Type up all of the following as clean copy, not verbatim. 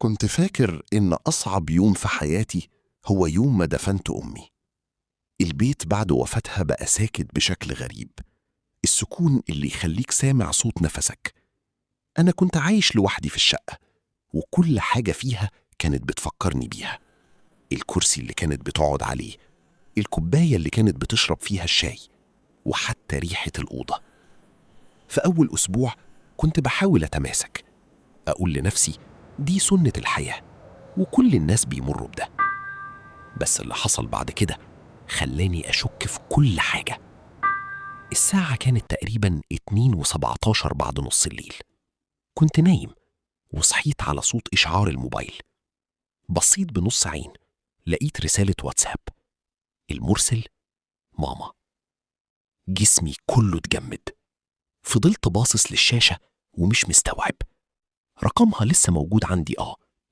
كنت فاكر إن أصعب يوم في حياتي هو يوم ما دفنت أمي. البيت بعد وفاتها بقى ساكت بشكل غريب، السكون اللي يخليك سامع صوت نفسك. أنا كنت عايش لوحدي في الشقة، وكل حاجة فيها كانت بتفكرني بيها. الكرسي اللي كانت بتقعد عليه، الكوباية اللي كانت بتشرب فيها الشاي، وحتى ريحة الأوضة. في أول أسبوع كنت بحاول أتماسك، أقول لنفسي دي سنة الحياة وكل الناس بيمروا بده. بس اللي حصل بعد كده خلاني أشك في كل حاجة. الساعة كانت تقريبا 2:17 بعد نص الليل. كنت نايم وصحيت على صوت إشعار الموبايل. بصيت بنص عين، لقيت رسالة واتساب، المرسل ماما. جسمي كله اتجمد، فضلت باصص للشاشة ومش مستوعب. رقمها لسه موجود عندي،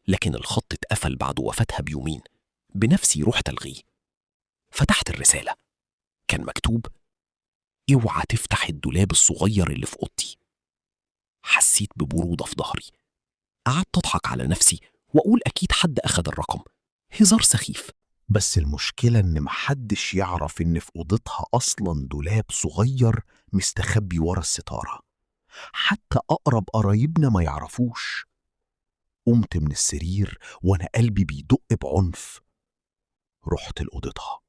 لكن الخط اتقفل بعد وفاتها بيومين. بنفسي رحت ألغيه. فتحت الرسالة، كان مكتوب: اوعى تفتح الدولاب الصغير اللي في أوضتي. حسيت ببرودة في ظهري. قعدت أضحك على نفسي وأقول أكيد حد أخد الرقم، هزار سخيف. بس المشكلة إن محدش يعرف إن في أوضتها أصلا دولاب صغير مستخبي ورا الستارة، حتى أقرب قرايبنا ما يعرفوش. قمت من السرير وأنا قلبي بيدق بعنف. رحت لأوضتها.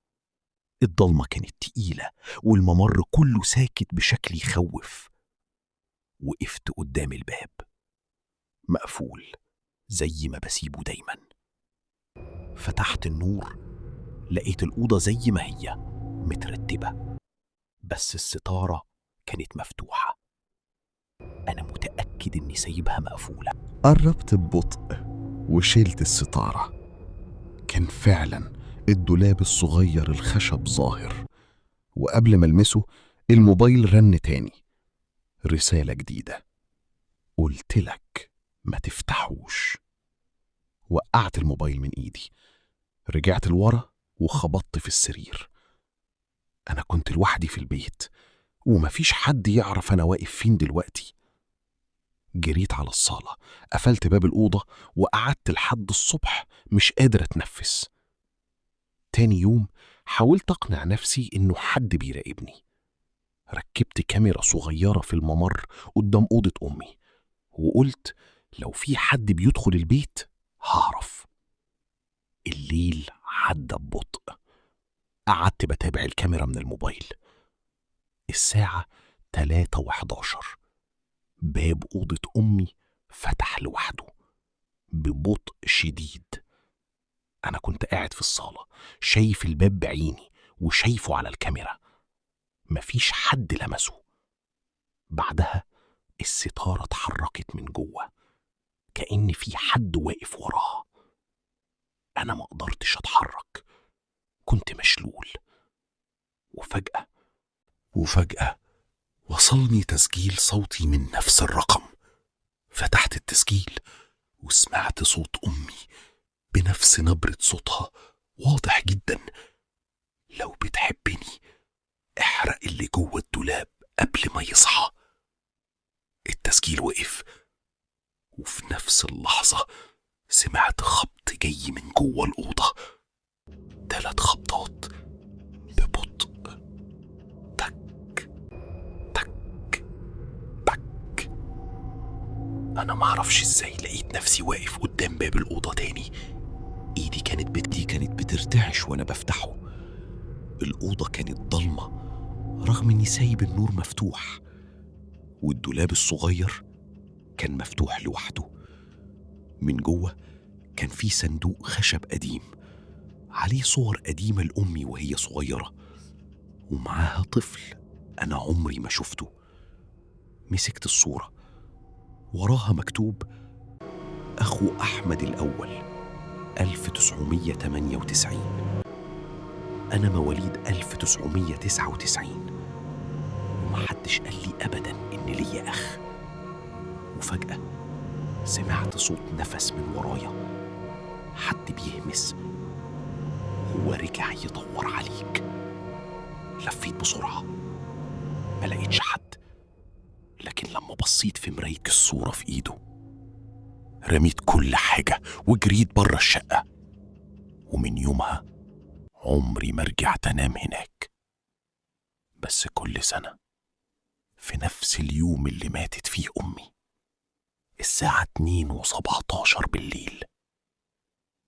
الضلمة كانت تقيلة والممر كله ساكت بشكل يخوف. وقفت قدام الباب، مقفول زي ما بسيبه دايما. فتحت النور، لقيت الأوضة زي ما هي مترتبة، بس الستارة كانت مفتوحة. أنا متأكد إني سايبها مقفولة. قربت ببطء وشلت الستارة. كان فعلا الدولاب الصغير الخشب ظاهر، وقبل ما المسه الموبايل رن تاني، رسالة جديدة: قلت لك ما تفتحوش. وقعت الموبايل من ايدي، رجعت لورا وخبطت في السرير. انا كنت لوحدي في البيت ومفيش حد يعرف انا واقف فين دلوقتي. جريت على الصالة، قفلت باب الأوضة وقعدت لحد الصبح مش قادر أتنفس. تاني يوم حاولت أقنع نفسي إنه حد بيراقبني. ركبت كاميرا صغيرة في الممر قدام أوضة أمي، وقلت لو في حد بيدخل البيت هعرف. الليل عدى ببطء. قعدت بتابع الكاميرا من الموبايل. الساعة 3:11. باب أوضة أمي فتح لوحده ببطء شديد. أنا كنت قاعد في الصالة، شايف الباب بعيني وشايفه على الكاميرا. مفيش حد لمسه. بعدها الستارة اتحركت من جوه، كأن في حد واقف وراها. أنا ما قدرتش أتحرك، كنت مشلول. وفجأة وصلني تسجيل صوتي من نفس الرقم. فتحت التسجيل وسمعت صوت أمي بنفس نبرة صوتها، واضح جدا: لو بتحبني احرق اللي جوه الدولاب قبل ما يصحى. التسجيل وقف، وفي نفس اللحظة سمعت خبط جاي من جوه الأوضة، 3 خبطات ببطء، تك تك تك. أنا معرفش إزاي لقيت نفسي واقف قدام باب الأوضة تاني. إيدي كانت بترتعش وأنا بفتحه. الأوضة كانت ضلمة رغم إني سايب النور مفتوح، والدولاب الصغير كان مفتوح لوحده. من جوه كان في صندوق خشب قديم عليه صور قديمة لأمي وهي صغيرة، ومعاها طفل أنا عمري ما شفته. مسكت الصورة، وراها مكتوب: أخو أحمد الأول 1998. أنا مواليد 1999، ومحدش قال لي أبداً إن ليا أخ. وفجأة سمعت صوت نفس من ورايا، حد بيهمس: هو رجع يدور عليك. لفيت بسرعة، ما لقيتش حد، لكن لما بصيت في مراية الصورة في إيده، رميت كل حاجة وجريت بره الشقة، ومن يومها عمري ما رجعت أنام هناك. بس كل سنة في نفس اليوم اللي ماتت فيه أمي، الساعة 2:17 بالليل،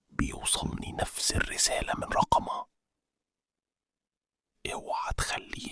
بيوصلني نفس الرسالة من رقمها: اوعى تخليه